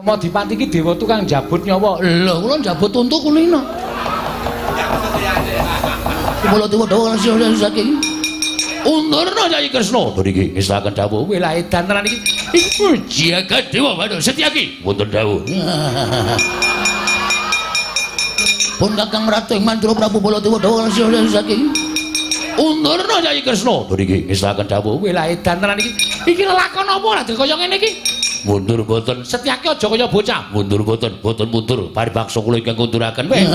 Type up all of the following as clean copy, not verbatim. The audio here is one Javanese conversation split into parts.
Yamadipati iki dewa tukang njabut nyawa. Lho, kula njabut untu kulino. Kula tiwa dawa saking Undurna Kyai Kresna. Niki ngestaken dawuh wilah edan tenan iki. Iku jagat dewa Bathara Setyaki. Wonten dawuh. Pun Kakang Ratu ing Mandura Prabu Baladewa dawa saking Undurna Kyai Kresna. Niki ngestaken dawuh wilah edan tenan iki. Iki lelakon apa lah kaya ngene iki? Mundur mboten. Setyaki aja kaya bocah. Mundur mboten, mboten mundur. Paribaksa kula ingkang kunduraken. Weh.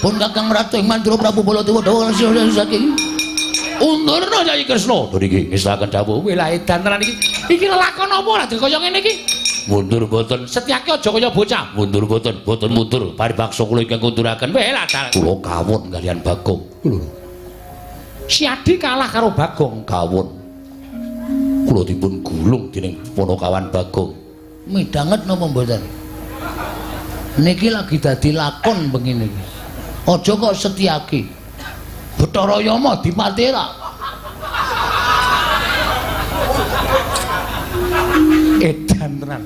Pun Kakang Ratu ing Mandura Prabu Baladewa dawa saking Undurna Kyai Kresna. Niki ngestaken dawuh wilah edan tenan iki. Iki lelakon apa lah kaya ngene iki? Mundur mboten. Setyaki aja kaya bocah. Mundur mboten, mboten mundur. Paribaksa kula ingkang kunduraken. Weh lah kula kawon kaliyan Bagong. Lho. Si Adi kalah karo Bagong kawon. Kula dipun gulung dening Panakawan Bagong. Midhanget napa mboten? Niki lagi dadi lakon bengi niki. Aja kok Setyaki. Bathara Yama dipati ra. Edan tenan.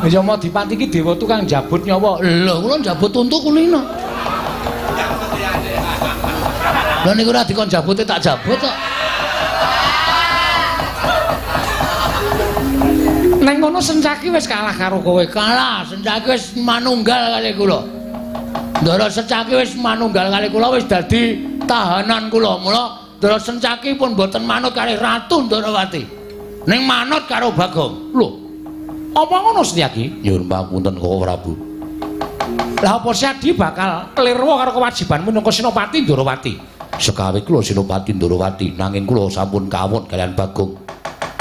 Yamadipati iki dewa tukang njabut nyawa. Lho, kula njabut untu kulino. Lha niku ora dikon jabute tak jabut kok. Neng ngono Sencaki wis kalah karo kowe. Kalah, Sencaki wis manunggal kali kula. Ndara Sencaki wis manunggal kali kula wis dadi tahanan kula. Mula Ndara Sencaki pun mboten manut kali Ratu Ndorowati. Ning manut karo Bagong. Lho. Apa ngono Setyaki? Nyuwun pangapunten Koko Prabu. Lah apa Setyaki bakal klirwa karo kewajibanmu minangka Senopati Ndorowati? Sekawe kula Senopati Ndorowati, nanging kula sampun kawon kaliyan Bagong.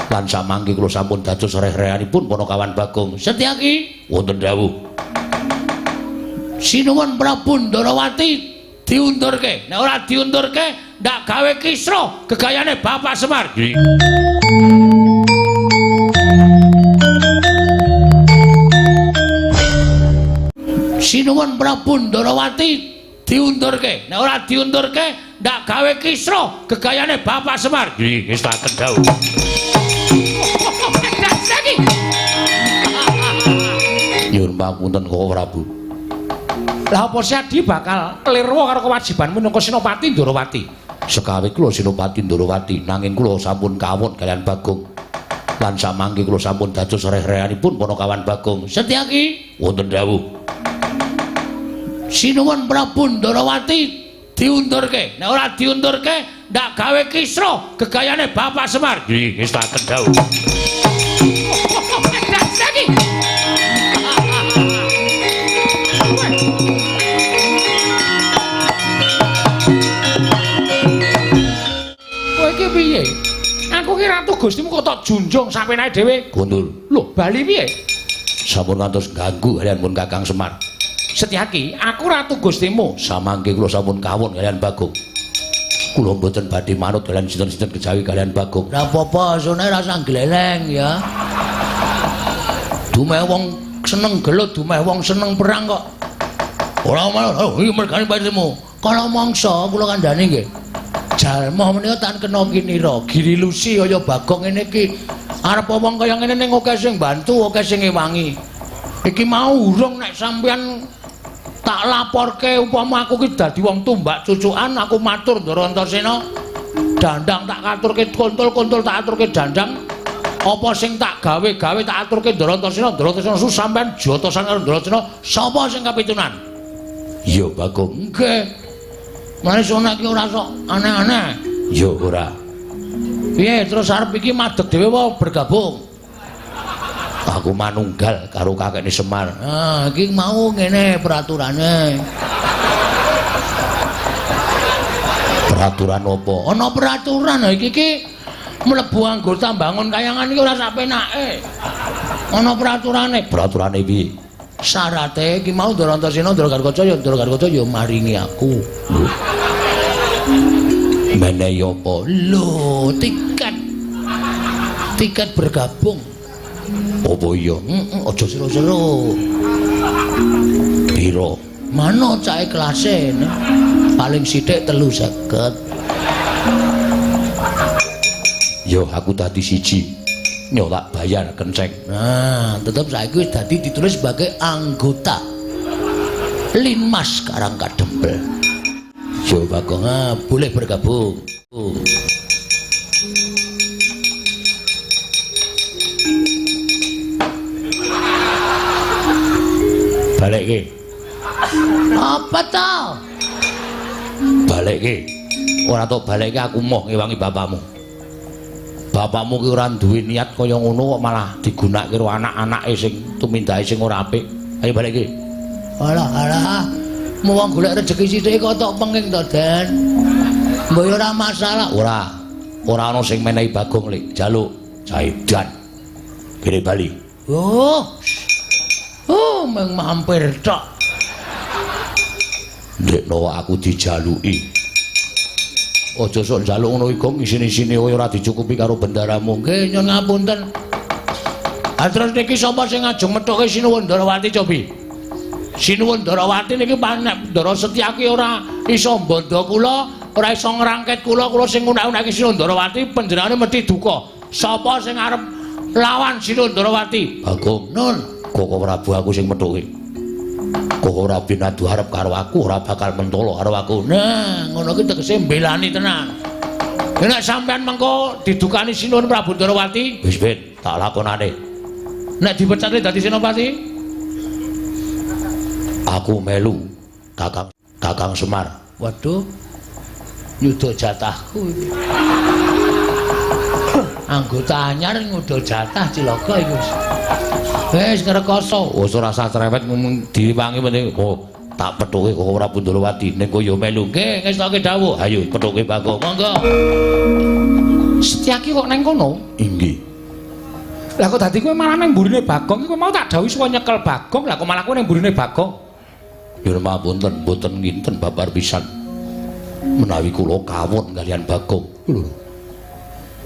Lan samangke kula sampun dados reh-rehanipun Panakawan Bagong. Setyaki wonten dawuh. Sinuwun Prabu Ndorowati diundurke. Nek ora diundurke, ndak gawe kisruh gegayane Bapak Semar. Sinuwun Prabu Ndorowati diundurke. Nek ora diundurke, ndak gawe kisruh gegayane Bapak Semar. Nggih, ngestaken dawuh. Nyuwun pangapunten Koko Prabu. Lah apa Setyaki bakal klirwa karo kewajibanmu minangka Senopati Ndorowati? Sekawe kula Senopati Ndorowati, nanging kula sampun kawon kaliyan Bagong. Lan samangke kula sampun dados reh-rehanipun Panakawan Bagong. Setyaki wonten dawuh. Sinuwun Prabu Ndorowati diundurke. Nek ora diundurke, ndak gawe kisruh gegayane Bapak Semar. Nggih, ngestaken dawuh. Kowe iki piye? Aku ki ratu Gustimu kok tok junjung sampenake dhewe. Kundur. Lho, bali piye? Sampun ngantos ganggu kaliyan pun Kakang Semar. Setyaki, aku ratu Gustimu. Samangke kula sampun kawon kaliyan Bagong. Kula mboten badhe manut kaliyan sinten-sinten kejawi kaliyan Bagong. Ora apa-apa, sone rasah gleleng ya. Dumeh wong seneng gelut, dumeh wong seneng perang kok. Ora malah iki mergane patimu. Kala mangsa kula kandhani nggih. Jalma menika tan kena kinira, girilusi kaya Bagong ngene iki. Arep wong kaya ngene ning akeh sing bantu, akeh sing ngewangi. Iki mau urung nek sampeyan tak laporke upama aku ki dadi wong tumbak cucukan, aku matur Ndara Antasena. Dandang tak katurke kontol-kontol tak aturke dandang. Apa sing tak gawe-gawe tak aturke Ndara Antasena, Ndara Antasena su sampeyan jotosan karo Ndara Antasena, sapa sing kapitunan? Ya Bagong. Nggih. Mane sona iki ora sok aneh-aneh. Ya ora. Piye terus arep iki madeg dhewe apa bergabung? Aku manunggal karo kakekne Semar. Ah, iki mau ngene peraturane. Peraturan apa? Ana peraturan iki iki mlebu anggota bangun kayangan iki ora sak penake. Ana peraturane. Peraturane piye? Syarate iki mau Ndara Antasena, Ndara Gatotkaca ya Ndara Gatotkaca ya maringi aku. Lho. Menehi apa? Lho, tiket. Tiket bergabung. Apa iya? Heeh, aja seru-seru. Piro? Manut cah kelase. Paling sithik 350. Yo aku dadi siji. Nyo tak bayar kenceng. Nah, tetep saiki wis dadi ditulis sebagai anggota Linmas Karang Kadempel. Yo Bagong, boleh bergabung. Balekke. Apa to? Balekke. Ora tok balekke aku moh ngewangi bapakmu. Bapakmu ki ora duwe niat kaya ngono kok malah digunakake karo anak-anake sing tumindake sing ora apik. Ayo balekke. Alah alah. Wong golek rejeki sithik kok tok penging to, Den. Mbok ora masalah. Ora. Ora ana sing menehi Bagong lek jaluk jaidan. Kene bali. Oh. Oh, mung mampir tok. Ndekno aku dijaluki. Aja sok njaluk ngono iku isin-isine ora dicukupi karo bendaramu. Nggih, nyun ngapunten. Ha terus niki sapa sing ngajeng methuke Sinuwun Ndarawati cobi? Sinuwun Ndarawati niki panek Ndara Setyaki ora iso mbandha kula, ora iso ngrangket kula, kula sing ngunak-unake Sinuwun Ndarawati panjenengane mesti duka. Sapa sing arep lawan Sinuwun Ndarawati? Bagong. Nun. Koko Prabu aku sing methuke. Koko Prabu adu arep karo aku ora bakal mentolo karo aku. Nah, ngono ki tegese mbelani tenan. Nek sampean mengko didukani Sinuwun Prabu Ndarawati, wis ben tak lakonane. Nek dipecate dadi senopati, aku melu Kakang Semar. Waduh. Nyuda jatahku iki. Anggota anyar nyuda jatah cilaka iki wis. Wis ngrekoso. Wis ora usah cerewet ngomong diwangi penting. Oh, tak pethuke Koko Prabu Ndarawati ning kowe ya melu. Nggih, ngestoke dawuh. Ayo pethuke Bagong. Monggo. Setyaki kok nang kono? Inggih. Lah kok dadi kowe malah nang mburine Bagong iki mau tak dawuhi suwa nyekel Bagong, lah kok malah kowe nang mburine Bagong. Nyuwun mapunten, mboten nginten babar pisan. Menawi kula kawon kaliyan Bagong. Lho.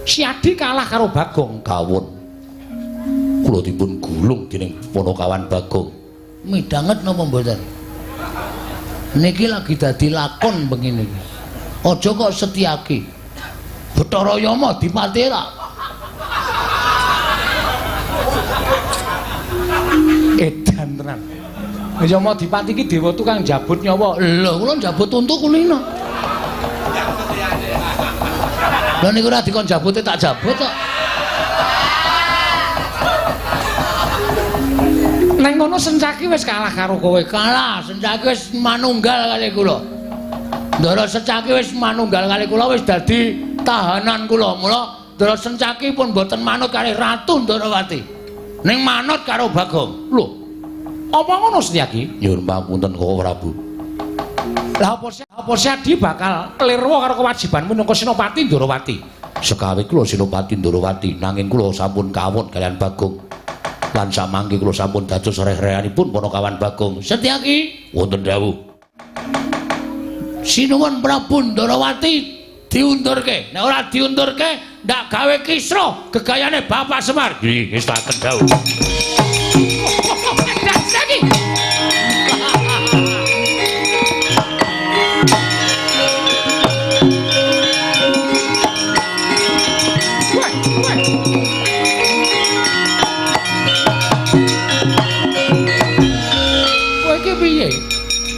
Siadi kalah karo Bagong. Kawon. Kula dipun gulung dening Ponokawan Bagong. Midhanget napa mboten? Niki lagi dadi lakon bengi niki. Aja kok Setyaki. Bathara Yama dipati ra. Edan tenan. Yama dipati iki dewa tukang jabut nyawa. Lho, kula njabut untu kulino. Lha niku ora dikon jabute tak jabut kok. Neng ngono Sencaki wis kalah karo kowe. Kalah, Sencaki wis manunggal kali kula. Ndara Sencaki wis manunggal kali kula wis dadi tahanan kula. Mula Ndara Sencaki pun mboten manut kali Ratu Ndarawati. Ning manut karo Bagong. Lho. Apa ngono Setyaki? Nyuwun pamunten Koko Prabu. Lah apa Siadi bakal klirwa karo kewajibanmu minangka Senopati Ndarawati? Sekawe kula Senopati Ndarawati, nanging kula sampun kawon kaliyan Bagong. Lan samangke kula sampun dados reh-rehanipun Ponokawan Bagong. Setyaki, wonten dawuh. Sinuwun Prabu Ndarawati diundurke. Nek ora diundurke, ndak gawe kisruh gegayane Bapak Semar. Nggih, ngestaken dawuh. Setyaki.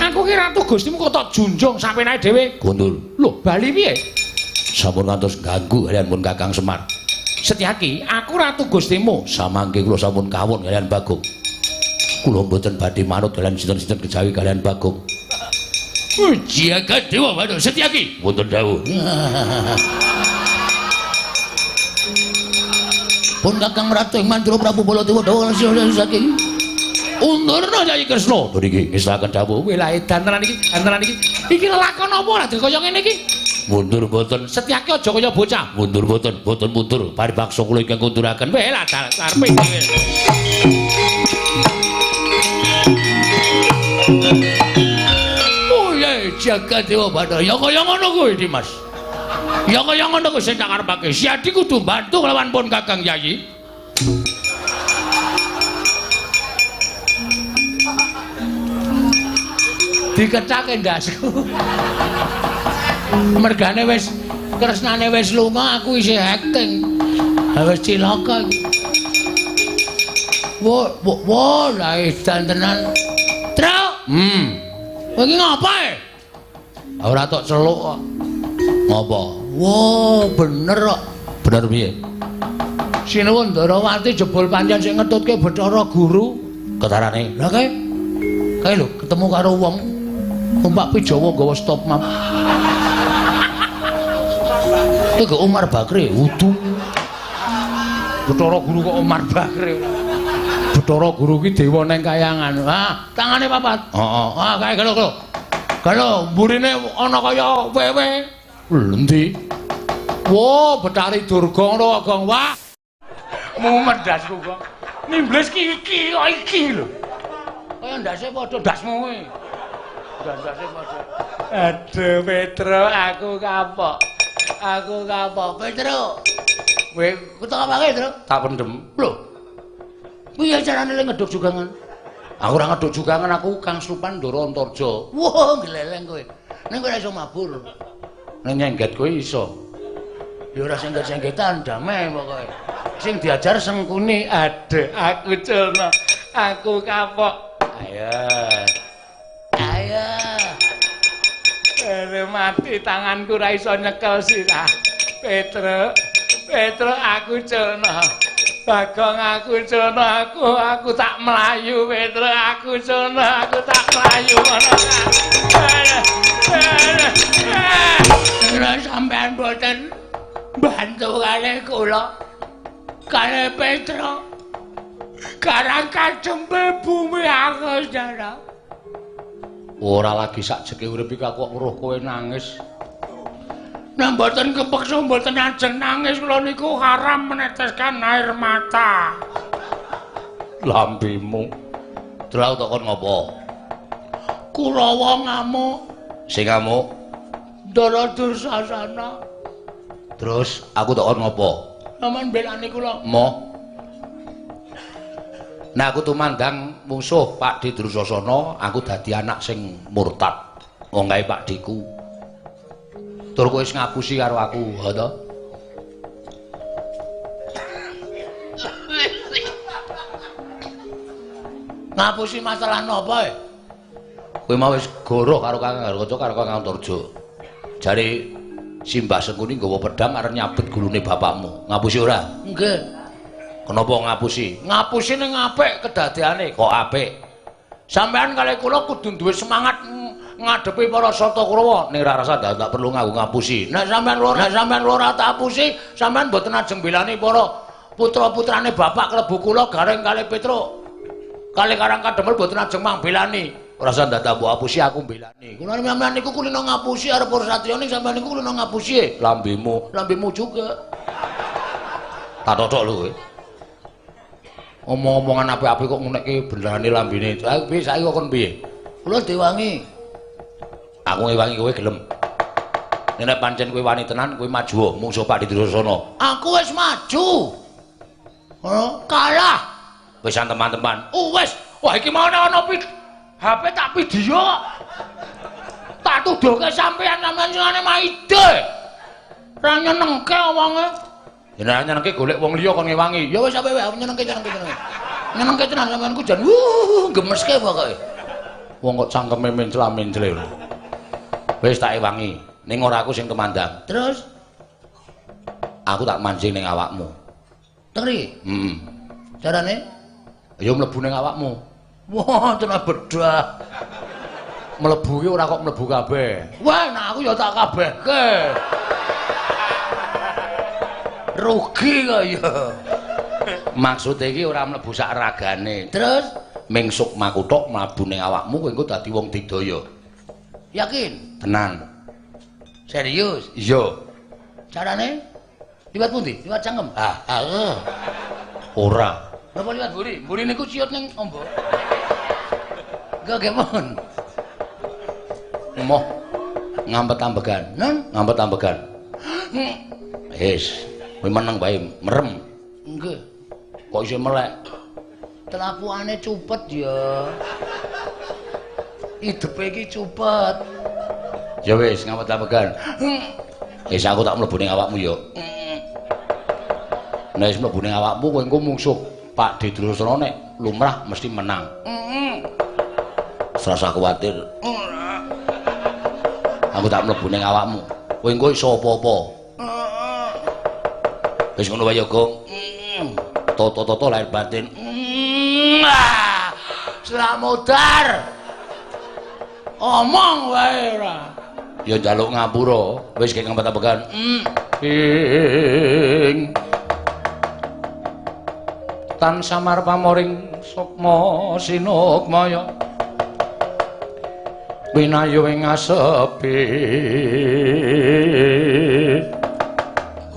Aku ki ratu Gustimu kok tok junjung sampenae dhewe. Gondol. Lho, bali piye? Sampun ngantos ganggu kaliyan pun Kakang Semar. Setyaki, aku ratu Gustimu. Samangke kula sampun kawon kaliyan Bagong. Kula mboten badhe manut kaliyan sinten-sinten kejawi kaliyan Bagong. Jaga dewa Bathara Setyaki. Wonten dawuh. Pun Kakang Ratu ing Mandura Prabu Baladewa dawuh saking Undurna Kyai Kresna. Niki ngestaken dawuh. Wela edan tenan iki, tenan iki. Iki lelakon apa ora kaya ngene iki? Mundur mboten. Setyaki aja kaya bocah. Mundur mboten, mboten mundur. Paribaksa kula ingkang kunduraken. Wela karepe dhewe. Oh ya jaga dewa Bathara. Ya kaya ngono kuwi Dimas. Ya kaya ngono kuwi sing tak karepake. Siadi kudu bantu lawan pun Kakang Yayi. Dikecake ndasku. Mergane wis kresnane wis lunga, aku isih acting. Ha wis cilaka iki. Wo wo lah edan tenan. Truk. Kowe iki ngapa e? Ora tok celuk kok. Ngapa? Wo, bener kok. Bener piye? Sinuwun Ndarawati jebul pancen sing ngetutke Bathara Guru. Ketarane. Lah kae. Kae lho ketemu karo wong numpak Pijawa nggawa stop map. Iku Umar Bakri wudu. Bathara Guru kok Umar Bakri. Bathara Guru ki dewa neng kayangan. Ah, tangane papat. Heeh. Ah, kae gelo gelo. Gelo mburine ana kaya wewe. Lho endi? Wo, Bathari Durga ngono kok, Gong. Wah. Mumet ndasku, Gong. Nimblis ki iki kok iki lho. Kaya ndase padha ndasmu kuwi. Ndase padha. Aduh, Petro, aku kapok. Aku kapok, Petro. Kowe kutok apake, Petro? Tak pendem. Lho. Piye carane le ngeduk jugangan? Aku ora ngeduk jugangan, aku Kang Slupan Ndara Antarja. Wah, gleleng kowe. Ning kowe ora iso mabur. Ning nyengget kowe iso. Ya ora sengget-senggetan, damai pokoke. Sing diajar Sengkuni. Aduh, aku culna. Aku kapok. Ayo. Ayo. Aduh, mati tanganku ora iso nyekel sirah. Petro, Petro aku culna. Bagong aku culna, aku tak mlayu Petro, aku culna, aku tak mlayu ngono. Ora sampean boten bantu kalih kula. Kalih Petro. Karang kajempel bumi aku jare. Ora lagi sakjeke urip iki aku kok weruh kowe nangis. Nek mboten kepeksa mboten ajeng nangis kula niku haram meneteskan air mata. Lambemu. Terus tak kon ngopo? Kurawa ngamuk. Sing ngamuk? Ndara Dursasana. Terus aku tak kon ngopo? Sampeyan belani kula. Moh. Nah aku tumandang mungsuh Pakdhe Dursasana, aku dadi anak sing murtad. Wong kae Pakdheku. Tur kowe wis ngapusi karo aku, ha to? Ngapusi masalah napa e? Kowe mau wis goroh karo Kang Garukaca karo Kang Antarja. Jare Simbah Sengkuni nggawa pedhang arep nyabet gulune bapakmu. Ngapusi ora? Nggih. Kenapa ngapusi? Ngapusi ning apik kedadeane. Kok apik? Sampeyan kalih kula kudu duwe semangat ngadepi para Sata Kurawa. Ning ora rasa ndak perlu nganggo ngapusi. Nek sampeyan ora tak apusi, sampeyan mboten ajeng belani para putra-putrane bapak klebu kula Gareng kalih Petro. Kalih Karang Kademel mboten ajeng mangbelani. Ora usah ndak mbok apusi aku mbelani. Kula sampeyan niku kulino ngapusi arep para satriya ning sampeyan niku kulino ngapusi. Lambemu, lambemu juga. Tak totok lho kowe. Omong-omongan apik-apik kok ngunekke benerane lambene. Lah piye saiki kok kon piye? Kula diwangi. Aku ngewangi kowe gelem. Nek pancen kowe wani tenan kowe maju mungsuh Pakdhe Dursasana. Aku wis maju. Oh, kalah. Wis teman-teman. Oh wis. Wah iki mau ana HP tak video. Tak tuduhke sampeyan sampeyan singane maide. Ora nyenengke omonge. Ya nek nyenengke golek wong liya kon ngewangi. Ya wis ape wae nyenengke nyenengke. Nyenengke tenan sampeyan ku jan gemeske pokoke. Wong kok cangkeme mencla-mencle. Wis tak ewangi, ning ora aku sing tumandang. Terus aku tak mancing ning awakmu. Teri? Heeh. Carane? Ya mlebu ning awakmu. Wah, tenan bedah. Mlebu ki ora kok mlebu kabeh. Wah, nek aku ya tak kabehke. Rugi kok ya. Maksude iki ora mlebu sak ragane. Terus ming sukmaku tok mlebu ning awakmu kowe engko dadi wong digdaya. Yakin? Tenan. Serius? Iya. Carane? Liwat pundi? Liwat cangkem? Ah, ah. Ora. Napa liwat mburi? Mburi niku ciut ning ombo. Nggih, pun. Moh ngampet-ambegan. Nen, ngampet-ambegan. Wis, kowe meneng wae, merem. Nggih. Kok isih melek? Telapukane cupet ya. Idepe iki cupet. Ya wis, ngampet-ambegan. Wis aku tak mlebu ning awakmu ya. Nek wis mlebu ning awakmu kowe engko mungsuh Pak D Durasana nek lumrah mesti menang. Heeh. Serasa kuwatir. Ora. Aku tak mlebu ning awakmu. Kowe engko iso apa-apa. Heeh. Wis ngono wae ya, Gong. Heeh. Toto-toto lahir batin. Slamodar. Omong wae ora. Ya njaluk ngapura, wis kek ngempet-empekan. Ing tan samar pamoring sukma sinukmaya winayu ing asepi.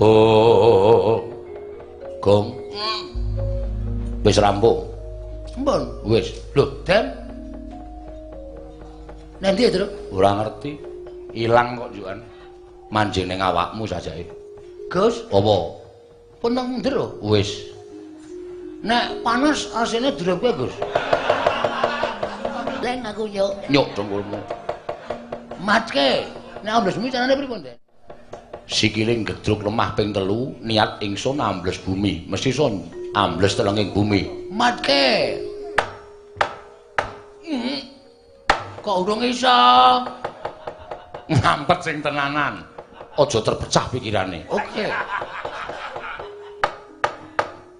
Oh. Gong. Wis rampung. Sampun. Wis. Lho, Dem. Nanti ya, Truk? Ora ngerti. Ilang kok njukan. Manjing ning awakmu sajake. Gus, apa? Pun nang njero. Wis. Nek panas asine durepke, Gus. Leng aku nyuk. Nyuk dengkulmu. Matke. Nek ambles bumi carane pripun, Den? Sikile gedruk lemah ping 3, niat ingsun ambles bumi. Mesti iso ambles telenging bumi. Matke. Kok urung iso? Ngampet sing tenanan. Aja terpecah pikirane. Oke.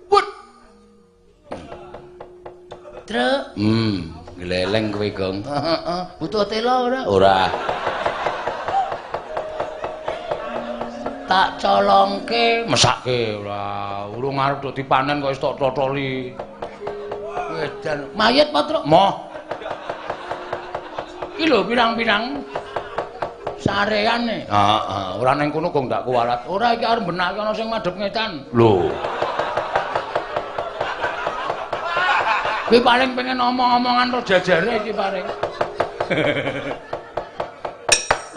Wut. Truk. Gleleng kowe, Gong. Heeh. Butuh tela ora? Ora. Tak colongke, mesake ora. Urung arep do dipanen kok wis tok totoli. Edan. Mayit apa, Truk? Moh. Iki lho pirang-pirang sareane. Heeh, ora ning kono kok ndak kuwalat. Ora iki arep benake ana sing madhep ngetan. Lho. Kuwi paling pengen omong-omongan ro jajare iki paling.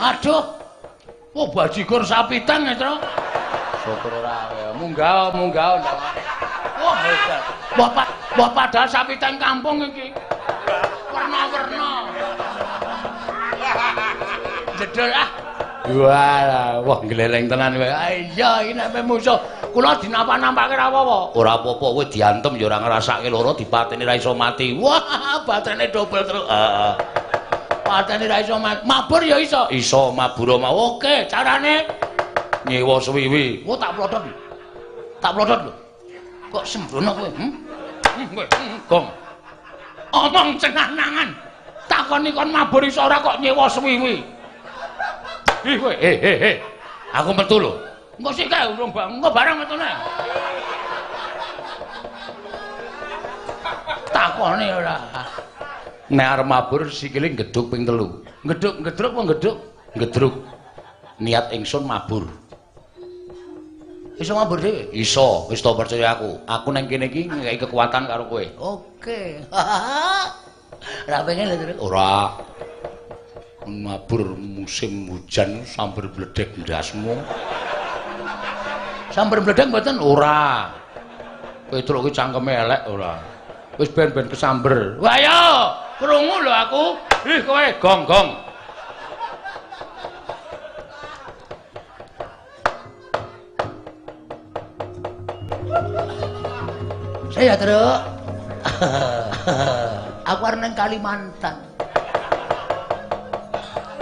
Aduh. Oh, bajigur sapitan ya, Truk. Syukur ora. Munggah, munggah. Wah, hebat. Wah, padahal sapitan kampung iki. Warna-warna. Jedul ah. Wah, wah gleleng tenan kowe. Iya, iki nek musuh kula dinapa-napake ra apa-apa. Ora apa-apa, kowe diantem ya ora ngrasake lara, dipateni ra iso mati. Wah, baterene dobel terus. Heeh. Pateni ra iso mati. Mabur ya iso. Iso mabur mau. Oke, carane nyewa suwiwi. Oh, tak plodot. Tak plodot lho. Kok sembrono kowe? Kowe, Gong. Omong cenah-nangan. Takoni kon mabur iso ora kok nyewa suwiwi. Ih kowe, he. Aku metu lho. Engko sik kae urung engko barang metune. Takoni ora. Nek arep mabur sikile gedhuk ping 3. Gedhuk, gedruk apa gedhuk? Gedruk. Niat ingsun mabur. Iso mabur dhewe? Iso, wis to percaya aku. Aku nang kene iki ngekeki kekuatan karo kowe. Oke. Ora pengen lho, Truk. Ora. Mabur musim hujan sambar bledek ndasmu. Sambar bledek mboten? Ora. Petruk ki cangkeme elek ora. Wis ben-ben kesamber. Wah yo, krungu lho aku. Ih kowe gong-gong. Saya Truk. Aku arep nang Kalimantan.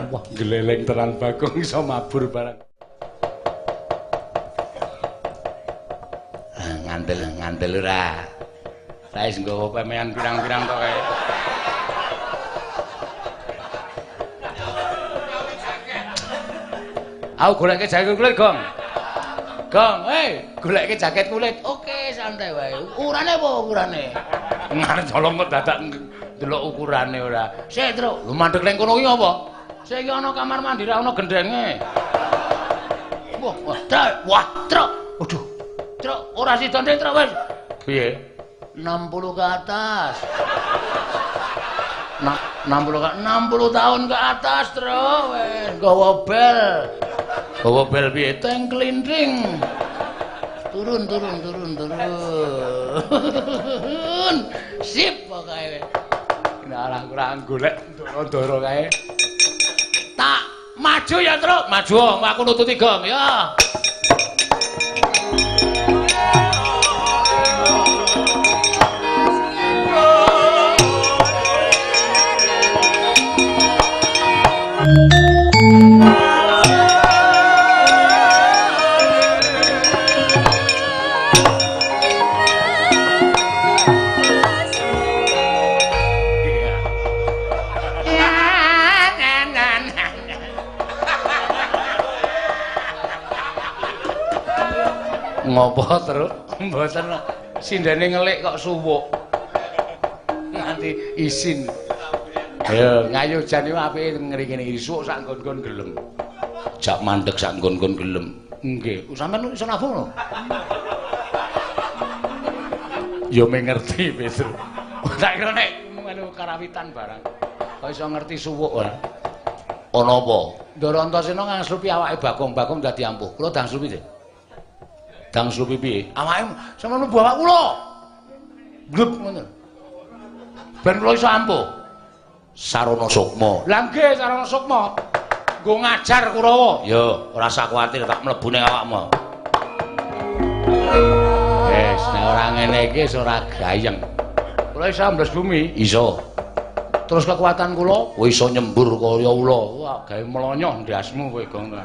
Wah, gleleng tenan Bagong iso mabur barang. Ngandel ora. Saya wis nggawa pemean pirang-pirang tok kae. Aku goleke jaket kulit, Gong. Gong, hei, goleke jaket kulit. Oke, santai wae. Ukurane apa ukurane? Ngarep colong kok dadak ndelok ukurane ora. Sik, Truk. Lho mandek ning kono ki apa? Sik iki ana kamar mandi ra ana gendenge. Wah, wah, Truk. Wah, Truk. Waduh. Truk, ora sida ndek, Truk wis. Piye? 60 ke atas. Nah, 60 tahun ke atas, Truk. Wis nggawa bel. Gawa bel piye? Teng klinting. Turun. Sip pokoke. Nah, kurang golek ndoro-ndoro kae. Tak maju ya, Truk. Maju, aku nututi gong ya. Ngopo terus? Mboten sindene ngelik kok suwuk. Nganti isin. Ayo ngayu jan iku apike ngeri ngene iki suwuk sak nggon-nggon gelem. Jak mandeg sak nggon-nggon gelem. Nggih, sampean iso nabung lho. Ya me ngerti Petro. Tak kira nek melu karawitan barang. Kok iso ngerti suwuk ora? Ana apa? Ndara Antasena ngangslupi awake Bagong, Bagong dadi ampuh. Kula dangslupi sih. Dangslupi piye? Awake sampeyan mlebu awak kula. Glep ngono. Ben kula iso ampuh. Sarana sukma. Lah nggih sarana sukma. Nggo ngajar Kurawa. Ya, ora usah kuwatir tak mlebu ning awakmu. Wis, nek ora ngene iki wis ora gayeng. Kula iso ambles bumi? Iso. Terus kekuatan kula kowe iso nyembur kaya ula. Wah, gawe mlonyoh ndasmu kowe Gong.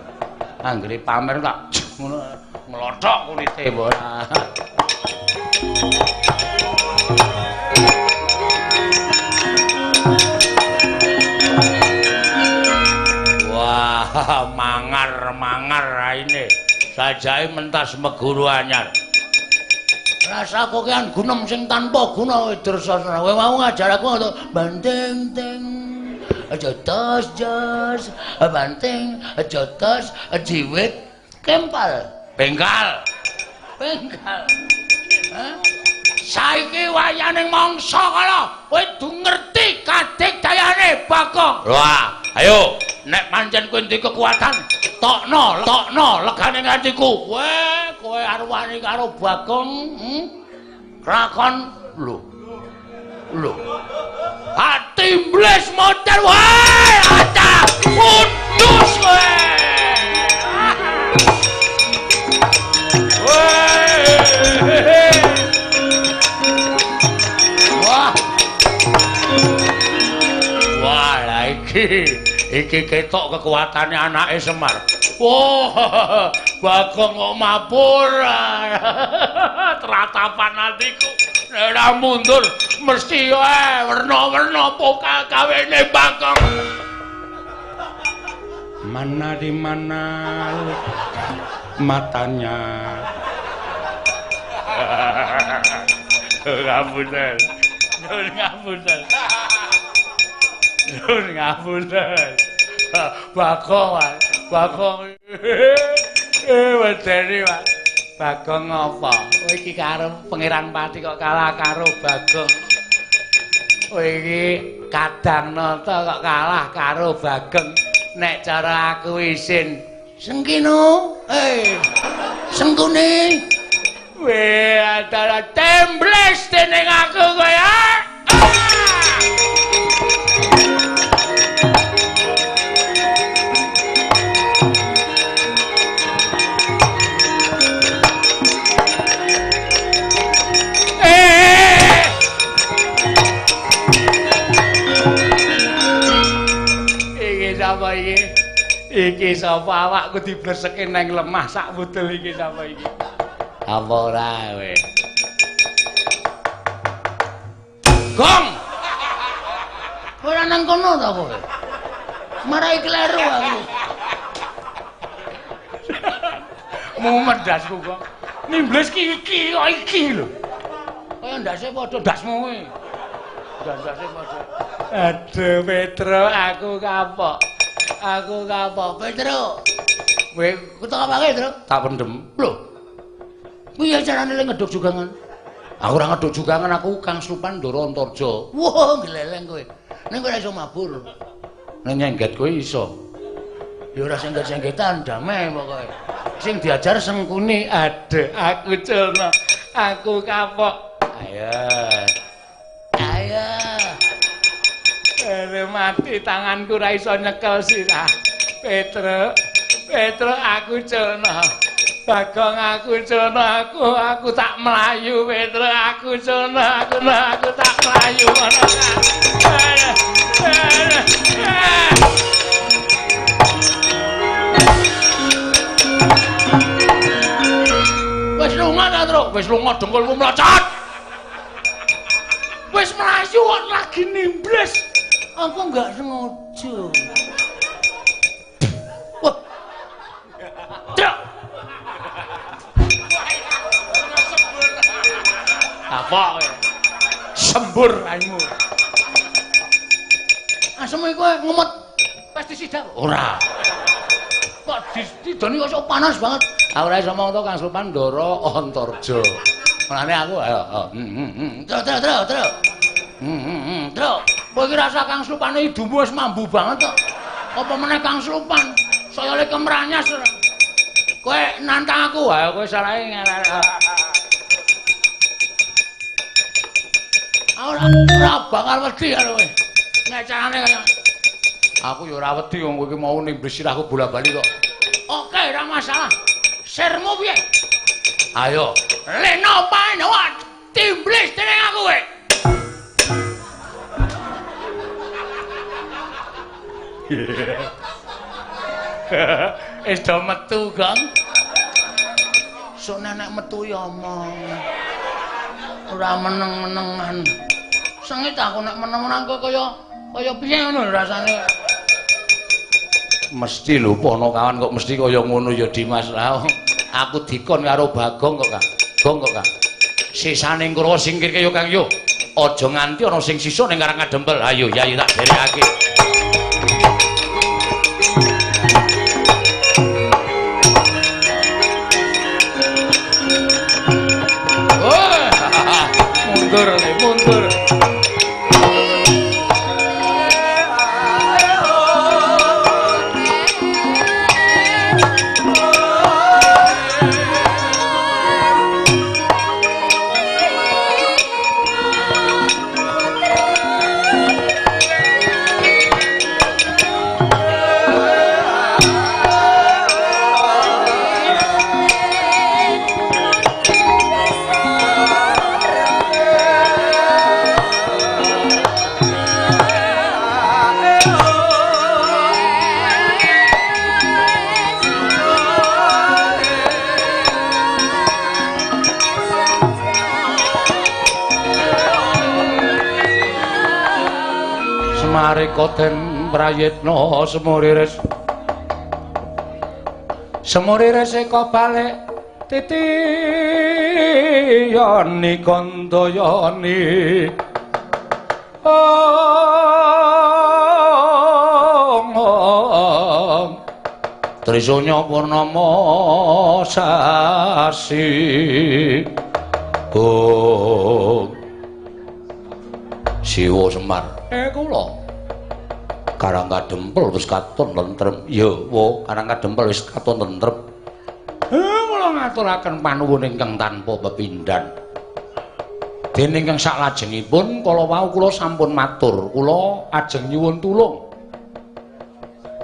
Anggere pamer tak ngono mlothok kulite ora. Wah, mangar-mangar raine. Sajae mentas meguru anyar. Rasa kokean gunem sing tanpa guna Dursasana. Kowe mau ngajar aku ngono, banting ting aja tos jos, banting aja tos jiwit kempal. Bengkal. Bengkal. Hah? Saiki wayaning mangsa kala kowe du ngerti kadigdayane Bagong. Wah, ayo nek pancen kowe duwe kekuatan, tokno, tokno legane atiku. Kowe kowe arwani karo Bagong, Krakon lho. Lho. Ati mbles model wae, ata putus kowe. Wah. Wah, lah iki iki ketok kekuatane anake Semar. Wah, Bagong kok mabur. Tratapan atiku. Nek ora mundur mesti wae werna-werna pokal kawene Bagong. Mana di mana matanya. Ngapunten. Nyuwun ngapunten. Nyuwun ngapunten. Bagong, Bagong. Wedeni, Pak. Bagong apa? Kowe iki karo Pangeran Pati kok kalah karo Bagong. Kowe iki Kadang Nata kok kalah karo Bagong. Nek cara aku isin. Sengkino, Sengkune. Weh, antara tembles dening aku kowe. Ah! Iki sapa iki? Iki sapa awakku dibleseke nang lemah sak wudel iki sapa iki? Apa ora kowe? Gong. Ora nang kono ta kowe? Marai kleru aku. Mumet ndasku kok. Nimbles ki iki kok iki lho. Kaya ndase padha ndasmu kowe. Ndase padha. Aduh Petro, aku kapok. Aku kapok Petro. Kowe ketok apake, Tru? Tak pendem. Lho. Piye carane le ngeduk jugangan? Aku ora ngeduk jugangan, aku Kang Slupan Ndara Antarja. Wah, gleleng kowe. Ning kowe ora iso mabur. Nek nyengget kowe iso. Ya ora sengget-senggetan, damai pokoke. Sing diajar Sengkuni, aduh aku culno. Aku kapok. Ayo. Ayo. Ere mati tanganku ora iso nyekel sirah. Petro, Petro aku culno. Bagong aku culno, aku tak mlayu Petro, aku culno, aku tak mlayu ngono. Wis lunga ta, Tru? Wis lunga dengkulmu mlocot. Wis mlayu kok lagi nimbles. Aku enggak sengaja. Wah. Cuk. Kapok kowe. Sembur raimu. Asem iku ngemut pestisida. Ora. Kok didoni kok panas banget. Aku ora iso omong to Kang Slupan Ndara Antarja. Mulane aku ayo. Terus terus terus. Terus. Kowe iki rasa Kang Slupane idumu wis mambu banget kok. Apa meneh Kang Slupan? Saya le kemranyas. Kowe nantang aku, ayo kowe salahe ngelek. Ora bakal wedi karo kowe. Nek carane kaya aku ya ora wedi wong kowe iki mau nimblis sirahku bola-bali kok. Oke, ora masalah. Sirmu piye? Ayo. Leno Pandawa timblis dening aku kowe. Wis do metu, Gong. Sok nenek metu ya omong. Ora meneng-menengan. Sengit aku nek meneng-meneng kok kaya piye ngono rasane. Mesti lho ponokawan kok mesti kaya ngono ya Dimas. Lah aku dikon karo Bagong kok, Kang. Gong kok, Kang. Sisane Kurawa singkirke yo Kang yo. Aja nganti ana sing sisa ning Karang Kadempel. Ayo yayi tak derekake. Mundur, mundur. Semarika den prayitna semuriris semuriris eka balik titiyani kandayani ong Trisanya purnama sasi ong Siwa Semar kula Karang Kadempel wis katon tentrem. Ya, wo, Karang Kadempel wis katon tentrem. Kula ngaturaken panuwun ingkang tanpa pepindhan. Dene ingkang saklajengipun kala wau kula sampun matur, kula ajeng nyuwun tulung.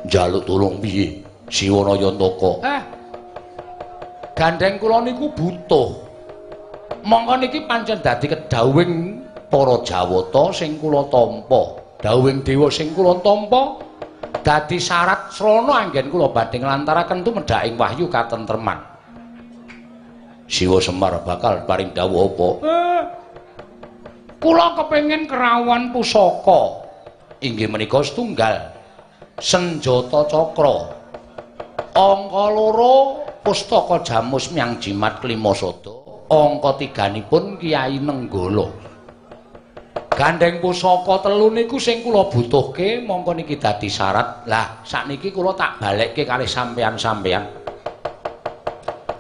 Njaluk tulung piye? Siwa Nayantaka. Gandheng kula niku butuh. Mongko niki pancen dadi kedhawuhing para Jawata sing kula tampa. Dawuhing dewa sing kula tampa dadi syarat srana anggen kula badhe nglantaraken tumedhaking wahyu katentreman. Siwa Semar bakal paring dawuh apa? Kula kepengin kerawon pusaka. Inggih menika setunggal senjata cakra. Angka loro pustaka jamus myang jimat klima sada. Angka tiganipun Kyai Nenggala. Gandheng pusaka telu niku sing kula butuhke mongko niki dadi syarat. Lah sakniki kula tak balekke kalih sampeyan-sampeyan.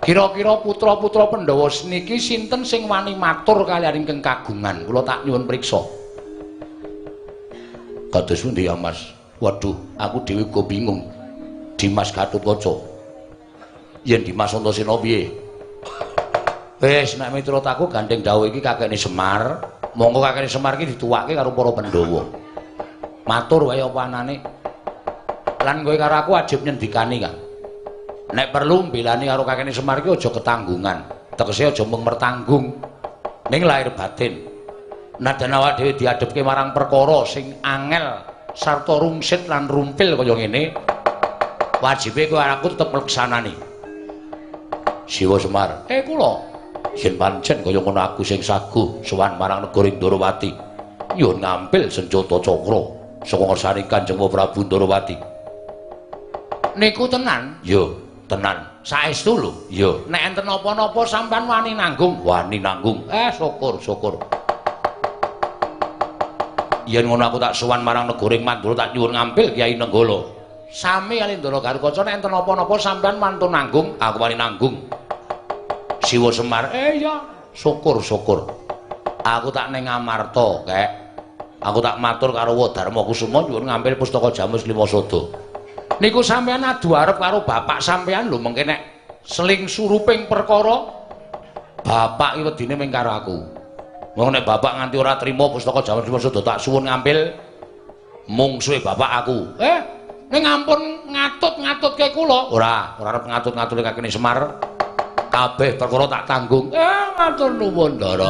Kira-kira putra-putra Pandhawa niki sinten sing wani matur kaliyan ingkang kagungan? Kula tak nyuwun priksa. Kados pundi ya, Mas? Waduh, aku dhewe uga bingung. Dimas Gatotkaca. Yen Dimas Antasena piye? Wis nek miturut aku gandheng dawuh iki kakekne Semar. Monggo kakekne Semar iki dituwake karo para Pandhawa. Matur wae apa anane. Lan kowe karo aku wajib nyendikani, Kang. Nek perlu mbelani karo kakekne Semar iki aja ketanggungan. Tegese aja mung mertanggung. Ning lahir batin. Nadan awak dhewe diadhepke marang perkara sing angel sarta rungsit lan rumpil kaya ngene, wajibe kowe aku tetep mleksanani. Siwa Semar, kula yen pancen kaya ngono aku sing saguh sowan marang negara Ndorowati nyuwun ngampil senjata cakra saka ngersane Kanjeng Prabu Ndorowati. Niku tenan? Ya, tenan. Saestu lho. Iya. Nek enten napa-napa sampean wani nanggung? Wani nanggung. Syukur, syukur. Yen ngono aku tak sowan marang negaring Mandura tak nyuwun ngampil Kyai Nenggala. Sami kali Ndara Garukaca nek enten napa-napa sampean wantun nanggung, aku wani nanggung. Siwa Semar, iya, syukur, syukur. Aku tak ning Amarta, Kek. Aku tak matur karo Dharma Kusuma nyuwun ngampil pustaka Jamus Lima Sada. Niku sampean adu arep karo bapak sampean lho mengke nek seling suruping perkara bapak iki wedine ming karo aku. Wong nek bapak nganti ora trima pustaka Jamus Lima Sada tak suwun ngampil mungsuhe bapak aku. Ning ampun ngatut-ngatutke kula. Ora, ora arep ngatut-ngatutke kakene Semar. Kabeh perkara tak tanggung. Matur nuwun, Ndara.